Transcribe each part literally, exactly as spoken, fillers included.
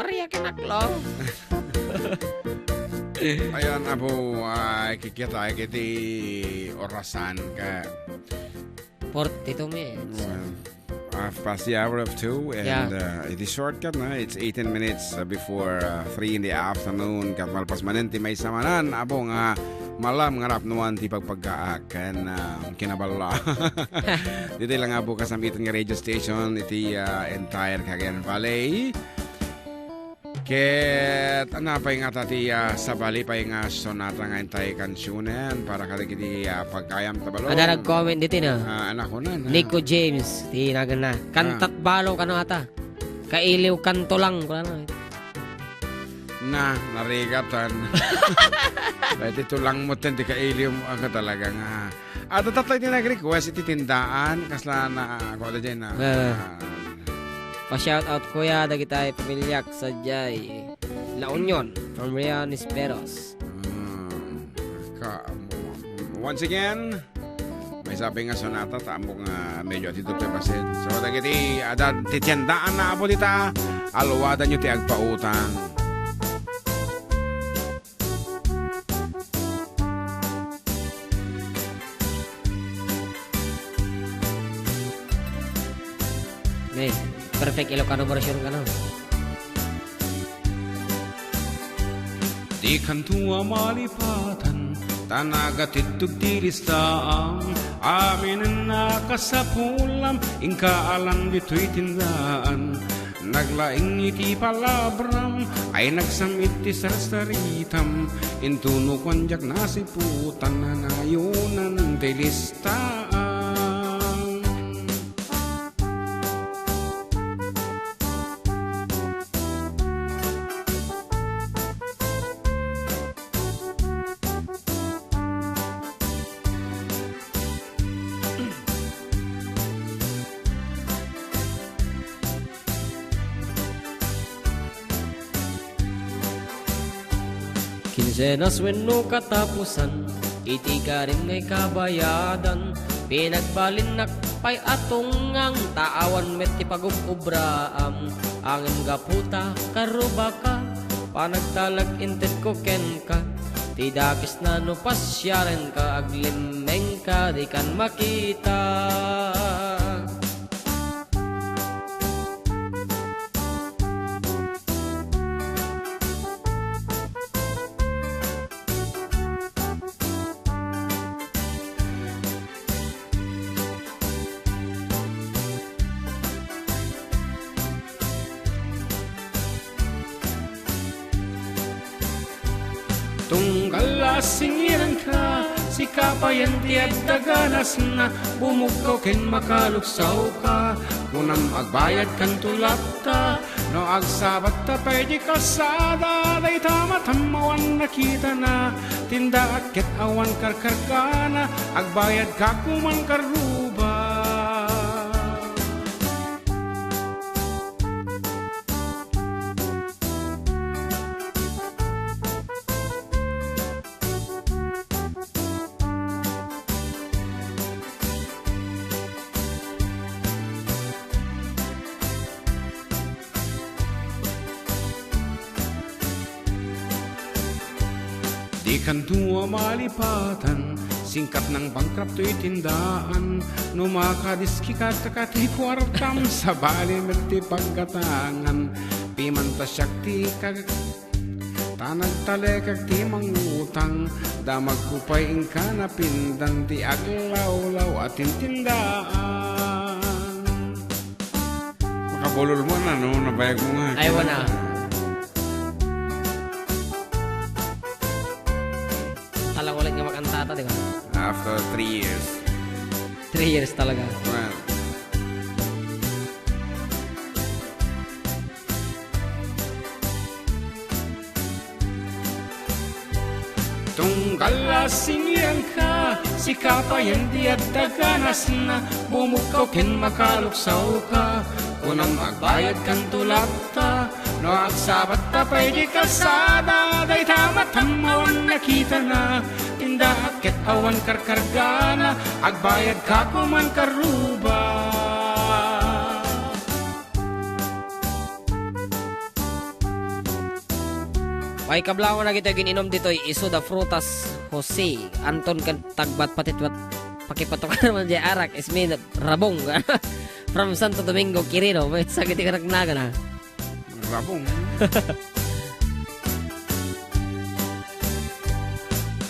Maria, kinaklo. Ayan, Apo, ah, kikita iti orasan ka. Forty-two minutes. Well, half past the hour of two, and, Yeah. uh, it is shortcut na. It's eighteen minutes, uh, before, uh, three in the afternoon. Ket malpas manen ti maysa manen, Apo, nga malam nga napnuan ti pagpagkaak ken, uh, kinaballa. Ditoy lang, Apo, kasamiten nga radio station iti, uh, entire Cagayan Valley. Ket, ano pay nga ta ti, ah, sabali pay nga sonata nga intay kansionen para kadagiti, ah, pagkayam ta balon? Adda nag-comment ditoy na. Ah, anak ko na, na. Nico James, ti naganna. Kantat Ah. balo kano ata. Kailiw kanto lang, kunana. Na, narigatan. Pwede tulang mo ten, ti kailiw mo, ako talaga nga. Adda tatlo iti nag-request iti tindaan, kasla na, ah, kuwan da dyan na, Ah. ah. Pa-shout out, kuya, dagiti pamiliak sadiay La Union from Rian Esperos. Ah, ka-, once again, maysa pay nga sonata, ta ammok nga medyo atido pay basit. So, dagiti, adda ti tindaan na Apo dita, aluadanyo ti agpautang. May perfect Ilocano version kano. Dikanto a malipatan, ta nagatiddog ti listaam, aminen a kasapulam, inka alan ditoy tindaan. Naglaing iti palabram, ay nagsam-it ti sarsaritam, intono kuan diak nasiputan, nanayonan ti listaam. Kinsenas wenno katapusan, iti karim nga ikabayadan, pinagbalinnak pay a tungngang, ta awan met ti pagub-ubraam, ngem gapu ta karrubaka, panagtalek intedko kenka, ti dakesna no pasiarenka, aglimmengka, dikan makita. Tunggal a singiranka, sika payen ti adda ganasna, bumugkaw ken makaluksawka, kunam agbayadkanto latta, no agsabatta pay di kalsada, dayta matam awan nakitana, tindaak ket awan karkargana, agbayadka koman karruba. Dikanto a malipatan, singkat nang bankrupt toy tindaan. No makadiski ka, kaka ti kuartam, sabali met ti paggatangan. Pimanta siak ti kag-, ta nagtalekak ti mangutang. Damagko pay inka napindan ti aglawlaw a tintindaan. Makabulol mo na, no? Nabayag mo nga. Ay, wala. Talaga ulit nga makanta ata, di ba? After three years. Three years talaga. Well. Tunggal a singiranka, sika payen ti adda ganasna, bumugkaw ken makaluksawka, kunam agbayadkanto latta, no agsabatta pay di kalsada, dayta matam awan nakitana, tindaak ket awan karkargana, agbayadka koman karruba. Ay, kablawan na gitoy gin-inum ditoy, isu da frutas, Jose, Anton ken Tagbat, patitwat, pakipatukar man jay arak, ismi rabong. From Santo Domingo, Quirino, may sakit yung anak na, na. Rabong.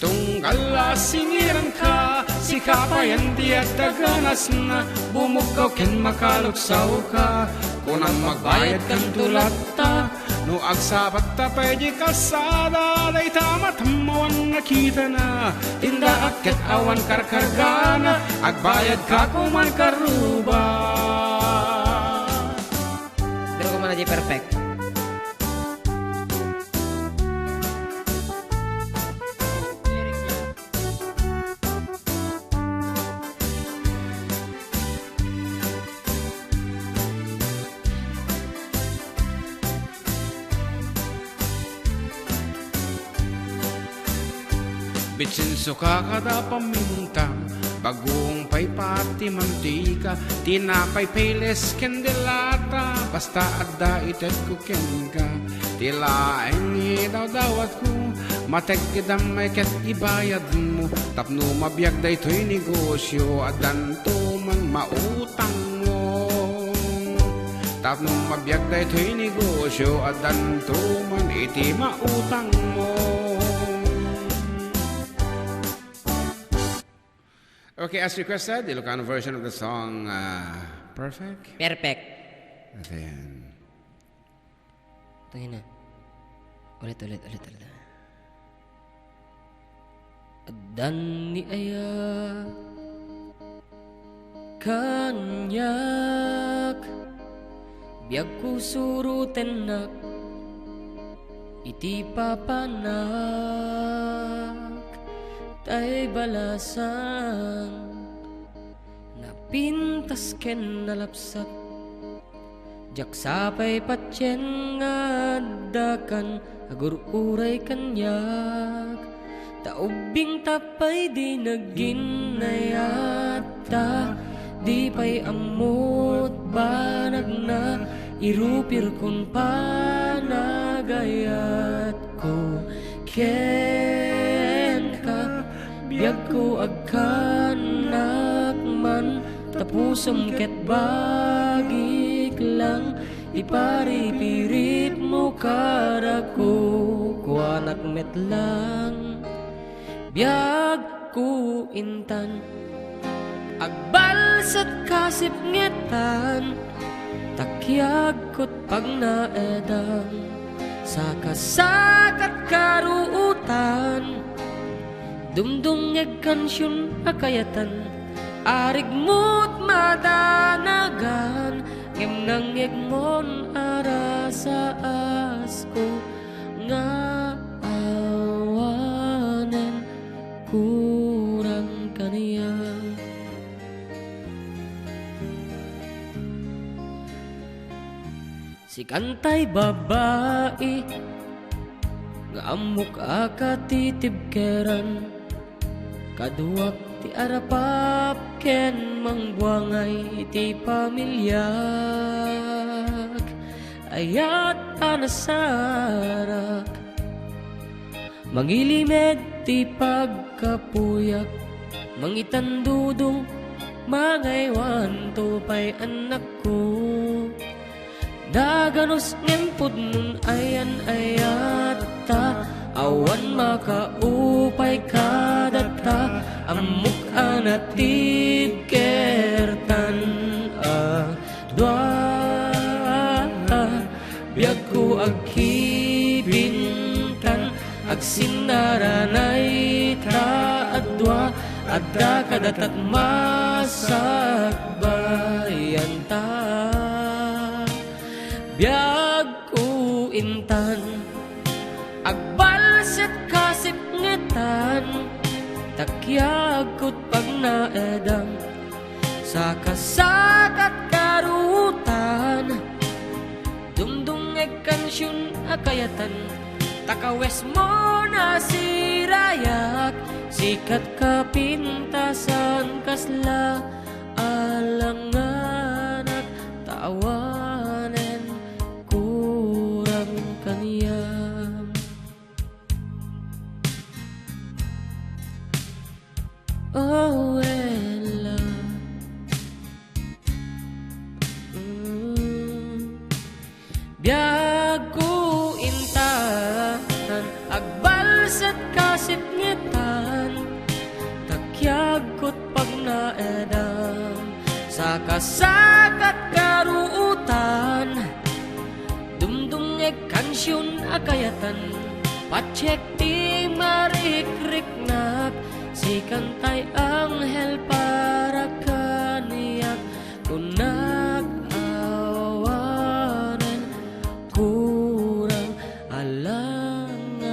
Tunggal a singiranka, sika payen ti adda ganasna, bumugkaw ken makaluksaoka, kunam magbayadkan ti latta, no agsabatta pay di kalsada, dayta matammo a nakitana, tindaak ket awan karkargana, agbayadka koman karuba. Pero kung mana di perfect. Bitsinsuka kada paminta, bagong paypati mantika, tinapay, peles, ken delata, basta adda itedko kenka. Ti laeng idawdawatko, mategedam ket ibayadmo, tapno mabiag daytoy negosio, addanto man mautangmo. Tapno mabiag daytoy negosio, addanto man iti mautangmo. Okay, as requested, Ilocano version of the song, uh, Perfect. Perfect. Ayan. Tangina. Ulit, ulit, ulit, ulit. Addan ni aya kaniak, biagko surotennak iti papanak, tay balasang napintas ken nalapsat. Diak sapay patien nga addakan, agur-uray kaniak. Ta ubbing ta pay di nagginnayatta, di pay ammot banagna, irupirkon panagayatko kenka. Biagko agkannak man, ta pusom ket bagik lang, iparipiripmo kadako, kuanak met lang. Biagko intan, agbalset kasipngetan, ta kiagko ti pagnaedam, sakasakat karuotan, dumdungngeg kansion a kayatan, arigmo ti madanagan, ngem nangngegmon a rasaasko nga awanen kurang kaniak. Sikan tay babai nga ammok a katitibkeran, kaduak ti arapap ken mangbuangay ti pamiliak. Ayat a nasarak, mangilimed ti pagkapuyak, mangitandudong, mangaywanto pay annakko. Daganus ngem pudnon ayan-ayatta, awan makaupay kadata, ammok a natibkertan a dua. Biagko agkibintan, agsinnaranay ta a dua, adda kadatat masakbayanta. Biagko intan, agbalset kasipngetan, ta kiagko ti pagnaedam, sakasakat karutan, dumdungngeg kansion a kayatan, ta kawesmo nasirayak, sikat kapintasan kasla alanganak, ta awanen kurang kaniam. Agko intan, agbalsat kasipngetan, takyagkot pagnaedam, sakasakat karuotan, dumdumngeg kansion a kayatan, patiek ti marikriknak, sikan tay anghel para kaniak, kunak awanen kurang alanganak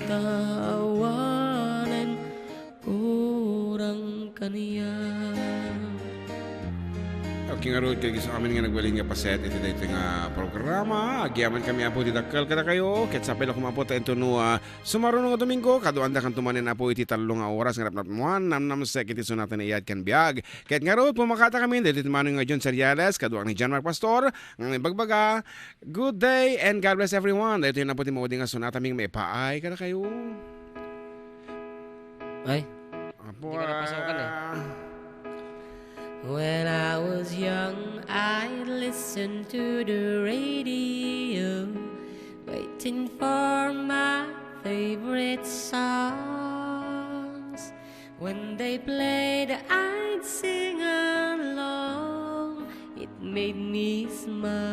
ta awanen kurang kaniak. Okay, ngarud, kadagiti amin nga nagbalin nga paset iti daytoy nga programa. Agyaman kami, Apo, ti dakkel kadakayo. Ket sapay la koma, Apo, ta intono, ah, sumaruno nga Domingo, kaduandakanto manen, Apo, iti tallo nga oras nga napnapnoan, namnamsek iti sonata nga iyaat ken biag. Ket ngarud, pumakata kami, daytoy ti mano nga John Seriales, kaduak ni John Mark Pastor, nga nagbagbaga, Good day and God bless everyone. Daytoy na po ti maudi nga sonata mi nga maipaay kadakayo. Ay, Apo, di ka napasokan eh. Ah. When I was young, I listened to the radio, waiting for my favorite songs. When they played, I'd sing along. It made me smile.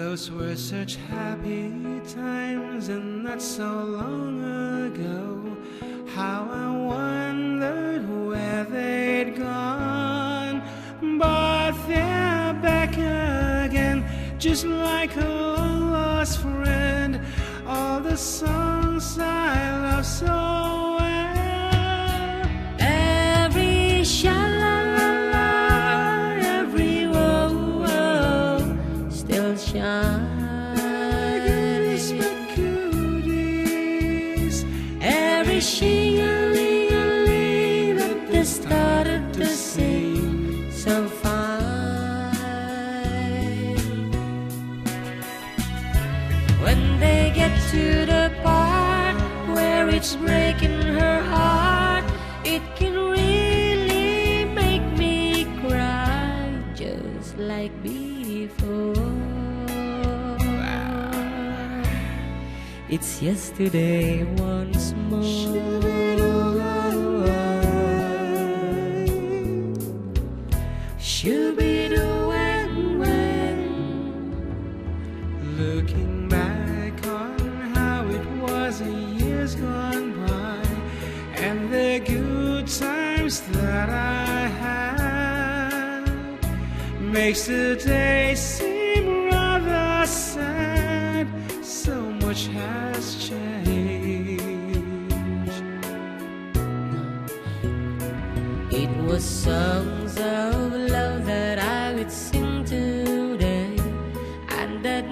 Those were such happy times, and not so long ago. How I wondered where they'd gone. But they're back again, just like a long lost friend. All the songs I love so well. Every sha-la-la-la, every wo-wo still shines. Every shing-a-ling-a-ling that they started to sing so fine. When they get to the part where it's breaking her heart, it can really make me cry just like before. It's yesterday once more. Shubidu-weng-weng. Looking back on how it was years gone by, and the good times that I had, makes the day seem rather sad. So much has changed. It was songs of love that I would sing today, and that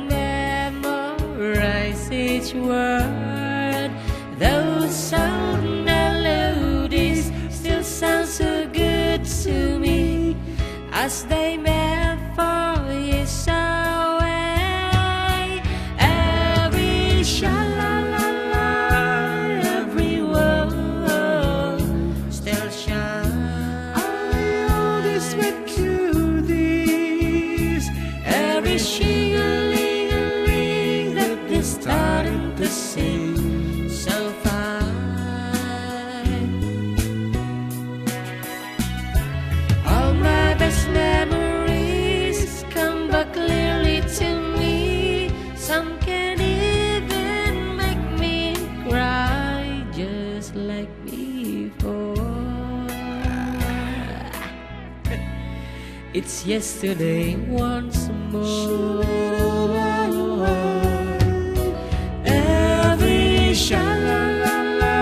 memorize each word. Those old melodies still sound so good to me as they met four years away. Every sha-la-la-la, every wo-wo still shines. All the oldest with cuties, every shing-a-ling-a-ling that they started to sing so fine. All my best memories come back clearly to me. Some can even make me cry just like before. It's yesterday once more. Every sha-la-la-la,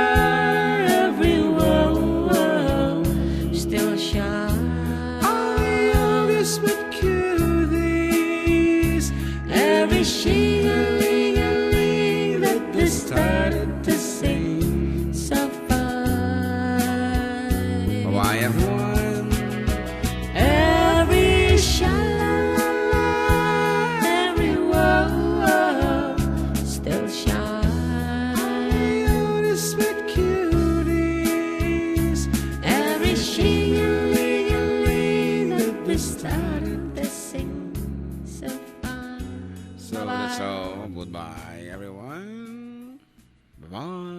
every wo-wo still shines. All the oldest with cuties, every shing-a-ling-a-ling that they started to sing so fine. Kawayan mo. Every sha-la-la-la, every wo-wo Started to sing so fine. So that's all. Goodbye, everyone. Bye-bye.